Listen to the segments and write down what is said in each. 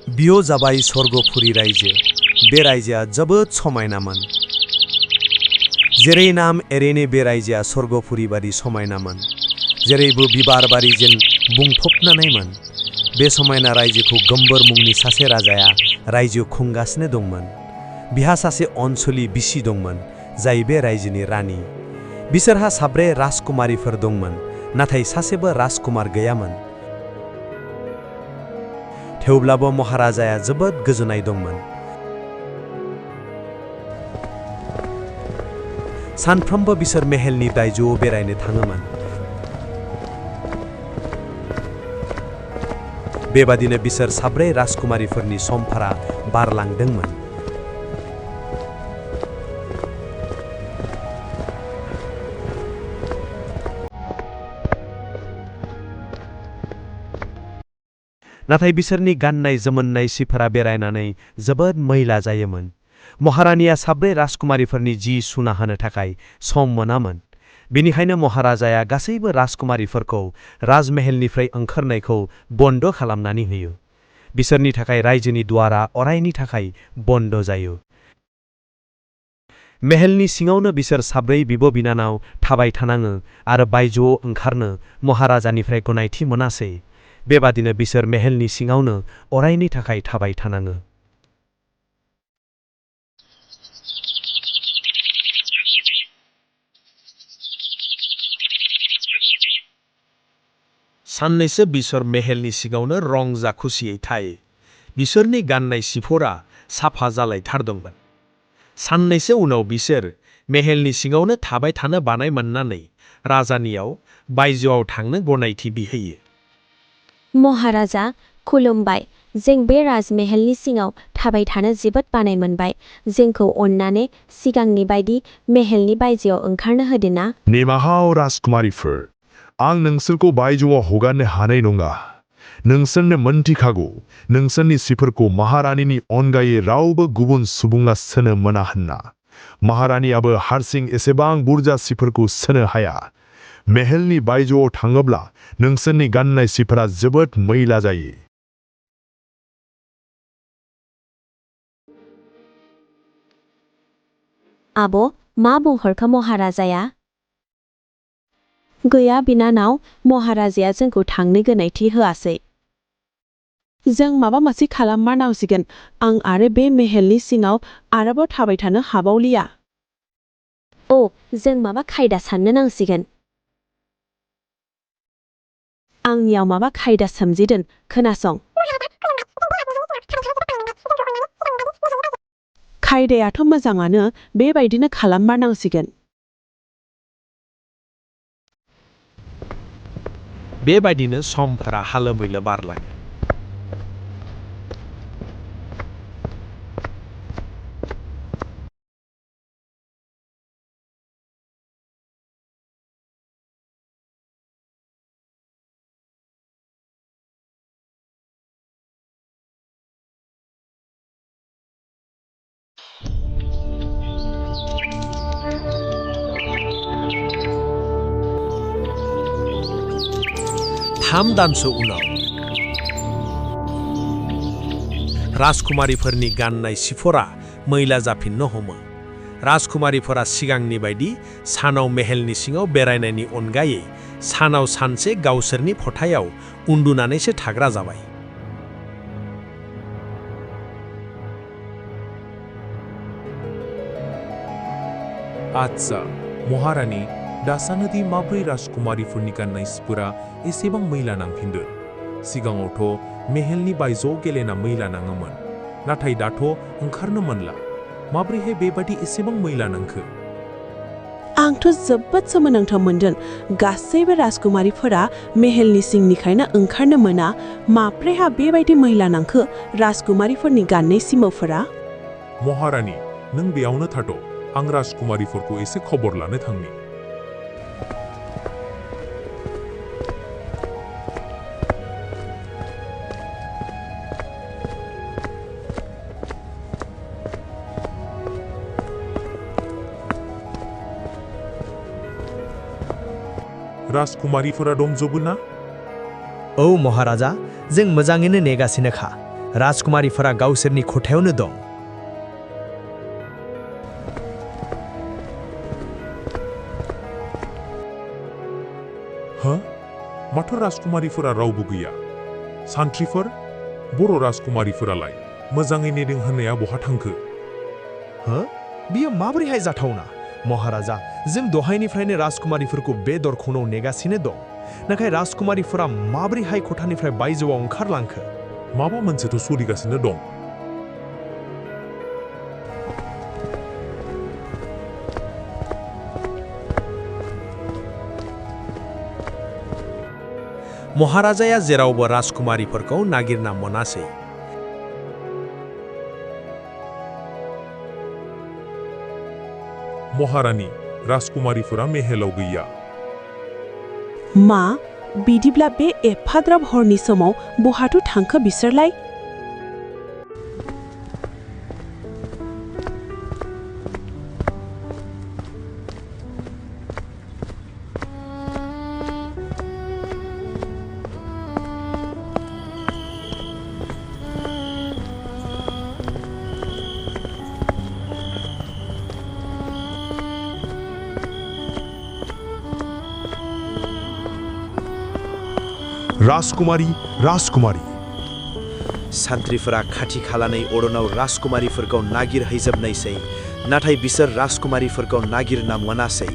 बियो जाबाय स्वर्गपुरी रायजो। बे रायजोआ जोबोद समायनामोन। जेरै नाम एरैनो बे रायजोआ स्वर्गपुरी बादि समायनामोन। जेरैबो बिबार बारिजों बुंफबनायमोन। बे समायना रायजोखौ गम्बर मुंनि सासे राजाया रायजो खुंगासिनो दंमोन। बिहा सासे अनसुलि बिसि दंमोन, जाय बे रायजोनि रानि। बिसोरहा 4 राजकुमारीफोर दंमोन, नाथाय सासेबो राजकुमार गैयामोन। थेवब्लाबो महाराजाया जोबोद गोजोननाय दंमोन। सानफ्रोमबो बिसोर मेहेलनि बायजोआव बेरायनो थाङोमोन। बेबादिनो बिसोर 4 राजकुमारीफोरनि समफोरा बारलांदोंमोन। नाथाय बिसोरनि गाननाय जोमनाय सिफोरा बेरायनानै जोबोद मैला जायोमोन। महारानिया 4 राजकुमारीफोरनि जि सुना होनो थाखाय सम मोनामोन। बेनिखायनो महाराजाया गासैबो राजकुमारीफोरखौ राजमहलनिफ्राय ओंखारनायखौ बन्द खालामनानै होयो। बिसोरनि थाखाय रायजोनि दुवारा अरायनि थाखाय बन्द जायो। महलनि सिङावनो बिसोर 4 बिब' बिनानाव थाबाय थानाङो आरो बायजोआव ओंखारनो महाराजानिफ्राय गनायथि मोनासै। बेबादिनो बिसोर महलनि सिङावनो अरायनि थाखाय थाबाय थानाङो। साननैसो बिसोर महलनि सिङावनो रंजा खुसियै थायो। बिसोरनि गाननाय सिफोरा साफा जालायथारदोंमोन। साननैसो उनाव बिसोर महलनि सिङावनो थाबाय थानो बानाय मोननानै राजानियाव बायजोआव थांनो गनायथि बिहैयो। महाराजा, खुलुमबाय। जों बे राजमहलनि सिङाव थाबाय थानो जोबोद बानाय मोनबाय। जोंखौ अननानै सिगांनि बायदि महलनि बायजोआव ओंखारनो होदो ना। निमाहाव राजकुमारीफोर, आं नोंसोरखौ बायजोआव हगारनो हानाय नङा। नोंसोरनो मोनथिखागौ, नोंसोरनि सिफोरखौ महारानिनि अनगायै रावबो गुबुन सुबुङा सोनो मोना होनना। महारानियाबो हारसिं एसेबां बुरजा सिफोरखौ सोनो हाया। महलनि बायजोआव थाङोब्ला नोंसोरनि गाननाय सिफोरा जोबोद मैला जायो। आब' मा बुंहरखो महाराजाया? गैया बिनानाव, महाराजाया जोंखौ थांनो गनायथि होआसै। जों माबा मोनसे खालाममारनांसिगोन। आं आरो बे महलनि सिङाव आरोबाव थाबाय थानो हाबावलिया। जों माबा खायदा साननो नांसिगोन। आंनियाव माबा खायदा सोमजिदों, खोनासं। खायदायाथ' मोजाङानो, बेबायदिनो खालाममारनांसिगोन। बेबायदिनो समफोरा हालो मैलो बारलाङो। थाम दानसो उनाव राजकुमारीफोरनि गाननाय सिफोरा मैला जाफिननो हमो। राजकुमारीफोरा सिगांनि बायदि सानाव महलनि सिङाव बेरायनायनि अनगायै सानाव सानसे गावसोरनि खथायाव उन्दुनानैसो थाग्रा जाबाय। आच्छा, महारानी, दासान्दि माब्रै राजकुमारीफोरनि गाननाय सिफोरा एसेबां मैला नांफिनदों? सिगाङावथ' महलनि बायजोआव गेलेना मैला नाङोमोन, नाथाय दाथ' ओंखारनो मोनला। माब्रैहाय बेबादि एसेबां मैला नांखो? आंथ' जोबोद सोमोनांथाव मोनदों। गासैबो राजकुमारीफोरा महलनि सिंनिखायनो ओंखारनो मोना। माब्रैहा बेबायदि मैला नांखो राजकुमारीफोरनि गाननाय सिमाफोरा? महारानी, नों बेयावनो थाथ'। आं राजकुमारीफोरखौ एसे खबर लानो थांनि। राजकुमारीफोरा दंजोबो ना? महाराजा, जों मोजाङैनो नेगासिनोखा। राजकुमारिफोरा गावसोरनि खथायावनो दं। हो? माथो राजकुमारिफोरा रावबो गैया? सान्थ्रिफोर? बर' राजकुमारिफोरालाय मोजाङै नेदों होननाया बहा थांखो? हो? बियो माबोरैहाय जाथावना? महाराजा, जों दहायनिफ्रायनो राजकुमारिफोरखौ बे दरखंआव नेगासिनो दं। नाथाय राजकुमारिफोरा माबोरैहाय खथानिफ्राय बायजोआव ओंखारलांखो? माबा मोनसेथ' सोलिगासिनो दं। महाराजाया जेरावबो राजकुमारिफोरखौ नागिरना मोनासै। महारानी, राजकुमारिफोरा मेहेलाव गैया। मा? बिदिब्ला बे एफाद्राब हरनि समाव बहाथो थांखो बिसोरलाय? राजकुमारी, राजकुमारी। सान्थ्रिफोरा खाथि खालानै अरनाव राजकुमारिफोरखौ नागिरहैजोबनायसै, नाथाय बिसोर राजकुमारिफोरखौ नागिरना मोनासै।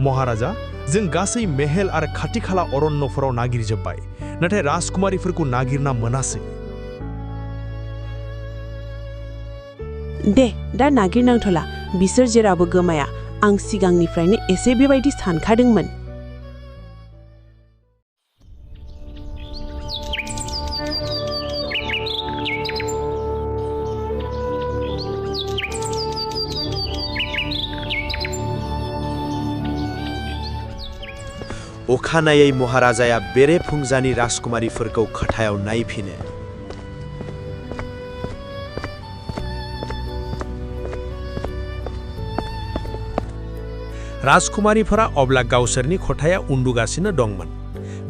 महाराजा, जों गासै मेहेल आरो खाथि खाला अरण्यफोराव नागिरजोब्बाय, नाथाय राजकुमारिफोरखौ नागिरना मोनासै। दे, दा नागिरनांथ'ला। बिसोर जेरावबो गोमाया। आं सिगांनिफ्रायनो एसे बेबायदि सानखादोंमोन। अखानायै महाराजाया बेरेफुंजानि राजकुमारिफोरखौ खथायाव नायफिनो। राजकुमारिफोरा अब्ला गावसोरनि खथायाव उन्दुगासिनो दंमोन।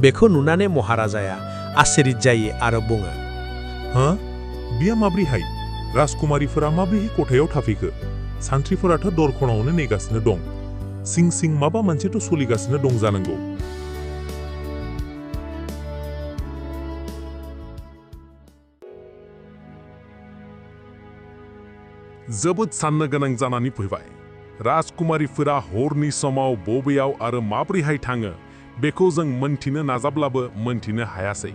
बेखौ नुनानै महाराजाया आश्चर्य जायो आरो बुङो, हो? बियो माब्रैहाय? राजकुमारिफोरा माब्रैहाय खथायाव थाफैखो? सान्थ्रिफोराथ' दरखंआवनो नेगासिनो दं। सिं सिं माबा मोनसेथ' सोलिगासिनो दं जानांगौ। जोबोद साननो गोनां जानानै फैबाय। राजकुमारिफोरा हरनि समाव बबेयाव आरो माब्रैहाय थाङो बेखौ जों मोनथिनो नाजाब्लाबो मोनथिनो हायासै।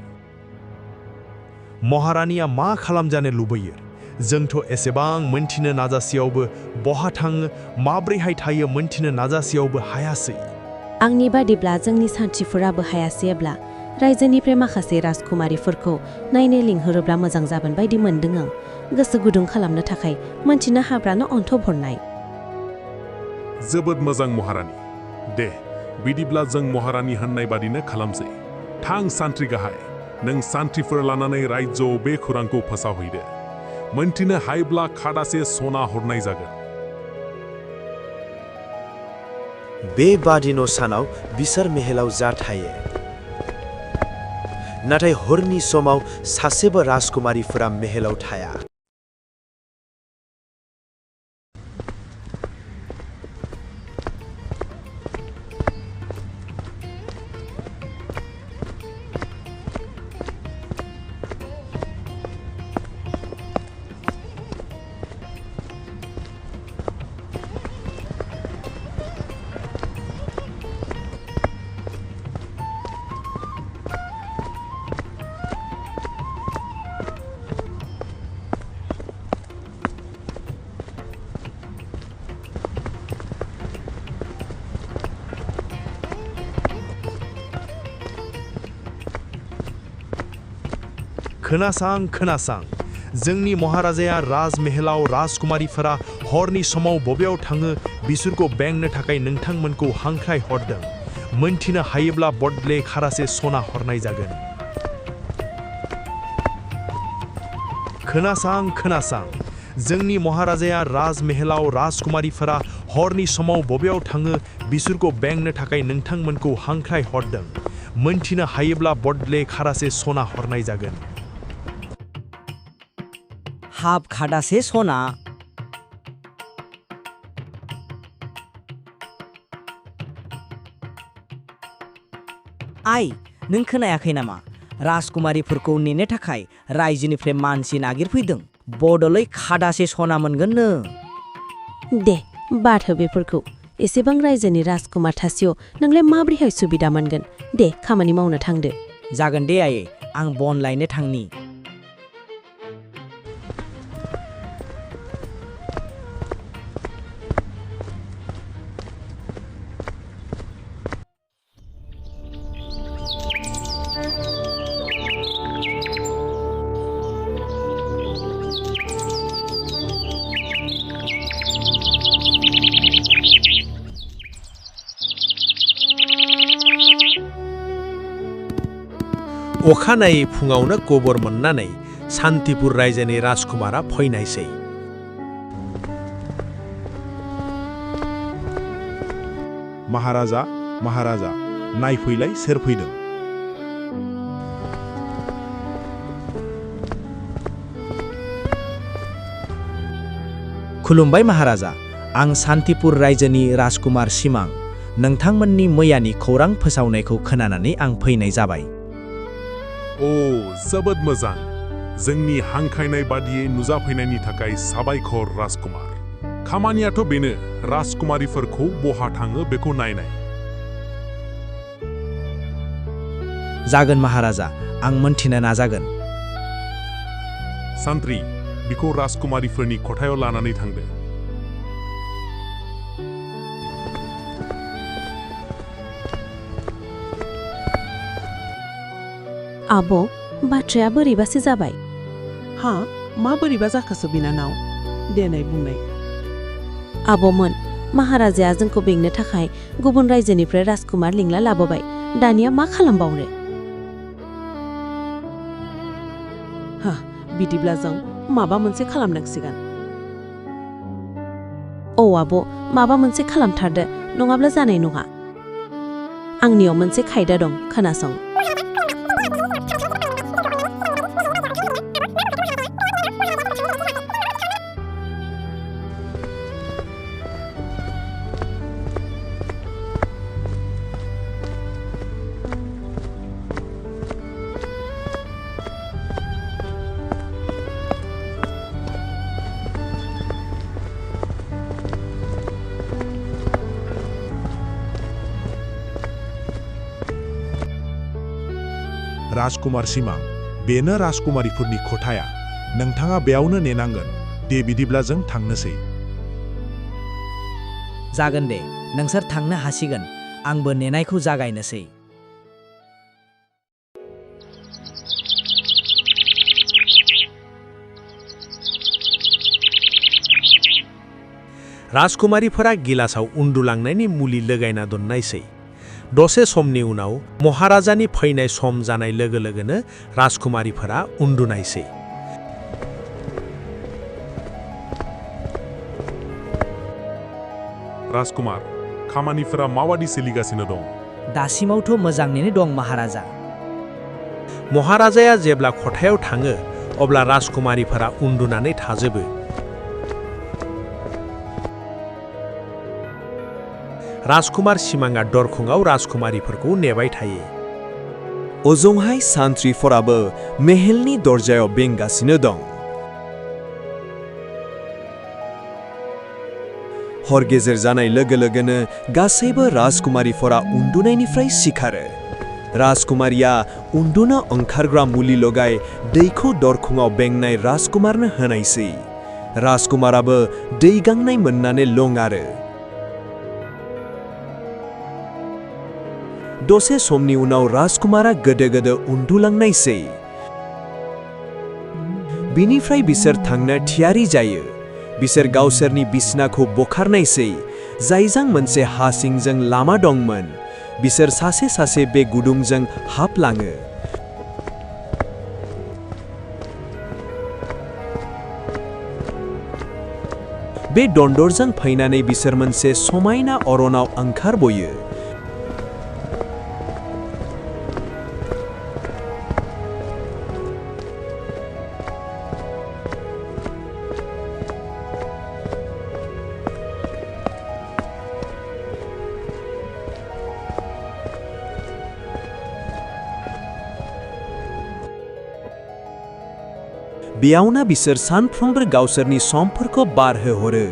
महारानिया मा खालामजानो लुबैयो? जोंथ' एसेबां मोनथिनो नाजासेयावबो, बहा थाङो, माब्रैहाय थायो मोनथिनो नाजासेयावबो हायासै। आंनि बादिब्ला जोंनि सान्थ्रिफोराबो हायासैब्ला रायजोनिफ्राय माखासे राजकुमारिफोरखौ नायनो लिंहरोब्ला मोजां जागोन बायदि मोनदों आं। गोसो गुदुं खालामनो थाखाय मोनथिनो हाब्लानो अन्थोब हरनाय। जोबोद मोजां महारानी। दे, बिदिब्ला जों महारानी होननाय बादिनो खालामसै। थां सान्थ्रि गाहाय, नों सान्थ्रिफोर लानानै रायजोआव बे खौरांखौ फोसावहैदो। मोनथिनो हायोब्ला खादासे सना हरनाय जागोन। बेबादिनो सानाव बिसोर मेहेलाव जा थायो। नाथाय हरनि समाव सासेबो राजकुमारिफोरा मेहेलाव थाया। खोनासां, जोंनि महाराजाया राजमेहलाव राजकुमारिफोरा हरनि समाव बबेयाव थाङो बिसोरखौ बेंनो थाखाय नोंथांमोनखौ हांख्राय हरदों। मोनथिनो हायोब्ला बदले खारासे सना हरनाय जागोन। खोनासां, जोंनि महाराजाया राजमेहलाव राजकुमारिफोरा हरनि समाव बबेयाव थाङो बिसोरखौ बेंनो थाखाय नोंथांमोनखौ हांख्राय हरदों। मोनथिनो हायोब्ला बदले खारासे सना हरनाय जागोन। हाब खादासे सना। आइ, नों खोनायाखै नामा? राजकुमारिफोरखौ नेनो थाखाय रायजोनिफ्राय मानसि नागिरफैदों। बदलै खादासे सना मोनगोननो। दे बाद हो बेफोरखौ। एसेबां रायजोनि राजकुमार थासेयाव नोंलाय माब्रैहाय सुबिदा मोनगोन? दे खामानि मावनो थांदो। जागोन दे आयै, आं बन लायनो थांनि। अखानायै फुङावनो खबर मोननानै सान्तिपुर रायजोनि राजकुमारा फैनायसै। महाराजा, महाराजा, नायफैलाय सोर फैदों। खुलुमबाय महाराजा, आं सान्तिपुर रायजोनि राजकुमार सिमां। नोंथांमोननि मैयानि खौरां फोसावनायखौ खोनानानै आं फैनाय जाबाय। ओ जोबोद मोजां। जोंनि हांख्रायनाय बादियै नुजाफैनायनि थाखाय साबायखर राजकुमार। खामानियाथ' बेनो राजकुमारिफोरखौ बहा थाङो बेखौ नायनाय। जागोन महाराजा, आं मोनथिनो नाजागोन। सान्थ्रि, बिखौ राजकुमारिफोरनि खथायाव लानानै थांदो। आब', बाथ्राया बोरैबासो जाबाय। हा, मा बोरैबा जाखोसो बिनानाव? देनाय बुंनाय। आब'मोन, महाराजाया जोंखौ बेंनो थाखाय गुबुन रायजोनिफ्राय राजकुमार लिंला लाबोबाय। दानिया मा खालामबावनो? हा, बिदिब्ला जों माबा मोनसे खालामनांसिगोन। औ आब', माबा मोनसे खालामथारदो, नङाब्ला जानाय नङा। आंनियाव मोनसे खायदा दं, खोनासं। राजकुमार सिमां, बेनो राजकुमारिफोरनि खथाया। नोंथाङा बेयावनो नेनांगोन। दे बिदिब्ला जों थांनोसै। जागोन दे, नोंसोर थांनो हासिगोन। आंबो नेनायखौ जागायनोसै। राजकुमारिफोरा गिलासाव उन्दुलांनायनि मुलि लगायना दोननायसै। दसे समनि उनाव महाराजानि फैनाय सम जानाय लोगो लोगोनो राजकुमारिफोरा उन्दुनायसै। राजकुमार, खामानिफोरा माबादि सोलिगासिनो दं? दासिमावथ' मोजाङैनो दं महाराजा। महाराजाया जेब्ला खथायाव थाङो अब्ला राजकुमारिफोरा उन्दुनानै थाजोबो। राजकुमार सिमांआ दरखंआव राजकुमारिफोरखौ नेबाय थायो। ओजोंहाय सान्थ्रिफोराबो मेहेलनि दरजायाव बेंगासिनो दं। हर गेजेर जानाय लोगो लोगोनो गासैबो राजकुमारिफोरा उन्दुनायनिफ्राय सिखारो। राजकुमारिया उन्दुनो ओंखारग्रा मुलि लगाय दैखौ दरखंआव बेंनाय राजकुमारनो होनायसै। राजकुमाराबो दै गांनाय मोननानै लङारो। दसे समनि उनाव राजकुमारा गोदो गोदो उन्दुलांनायसै। बिनिफ्राय बिसोर थांनो थियारि जायो। बिसोर गावसोरनि बिसनाखौ बोखारनायसै, जायजों मोनसे हा सिंजों लामा दंमोन। बिसोर सासे सासे बे गुदुंजों हाबलाङो। बे दन्दरजों फैनानै बिसोर मोनसे समायना अरनाव ओंखारबोयो। बेयावनो बिसोर सानफ्रोमबो गावसोरनि समफोरखौ बारहोहरो।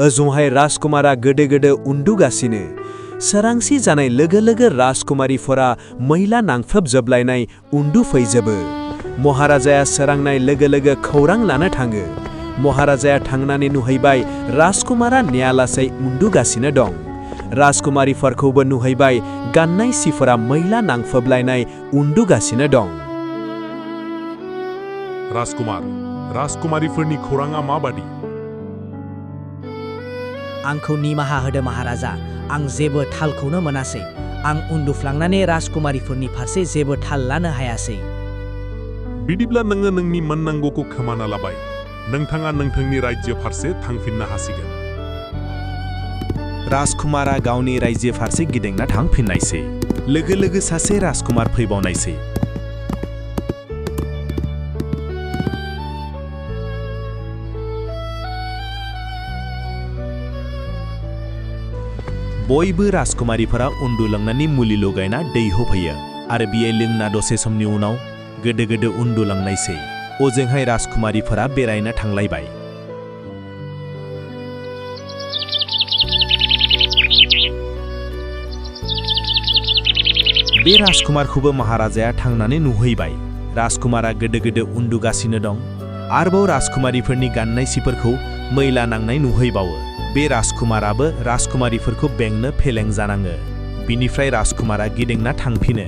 ओजोंहाय राजकुमारा गोदो उन्दुगासिनो। सोरांसि जानाय लोगो लोगो राजकुमारीफोरा मैला नांफबजोबलायनाय उन्दुफैजोबो। महाराजाया सोरांनाय लोगो लोगो खौरां लानो थाङो। महाराजाया थांनानै नुहैबाय राजकुमारा नेयालासै उन्दुगासिनो दं। राजकुमारीफोरखौबो नुहैबाय गाननाय सिफोरा मैला नांफबलायनाय उन्दुगासिनो दं। राजकुमारीफोरनि खौराङा माबादि? आंखौ निमाहा होदो महाराजा, आं जेबो थालखौनो मोनासै। आं उन्दुफ्लांनानै राजकुमारीफोरनि फारसे जेबो थाल लानो हायासै। बिदिब्ला नोङो नोंनि मोननांगौखौ खोमाना लाबाय। नोंथाङा नोंथांनि रायजो फारसे थांफिननो हासिगोन। राजकुमारा गावनि रायजो फारसे गिदिंना थांफिननायसै। लोगो लोगो सासे राजकुमार फैबावनायसै। बयबो राजकुमारीफोरा उन्दुलांनानै मुलि लगायना दै होफैयो आरो बियो लोंना दसे समनि उनाव गोदो उन्दुलांनायसै। ओजोंहाय राजकुमारीफोरा बेरायनो थांलायबाय। बे राजकुमारखौबो महाराजाया थांनानै नुहैबाय। राजकुमारा गोदो उन्दुगासिनो दं। आरोबाव राजकुमारीफोरनि गाननाय सिफोरखौ मैला नांनाय नुहैबावो। बे राजकुमाराबो राजकुमारीफोरखौ बेंनो फेलें जानाङो। बिनिफ्राय राजकुमारा गिदिंना थांफिनो।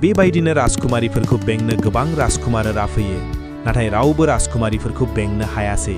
बेबायदिनो राजकुमारीफोरखौ बेंनो गोबां राजकुमारफोरा फैयो, नाथाय रावबो राजकुमारीफोरखौ बेंनो हायासै।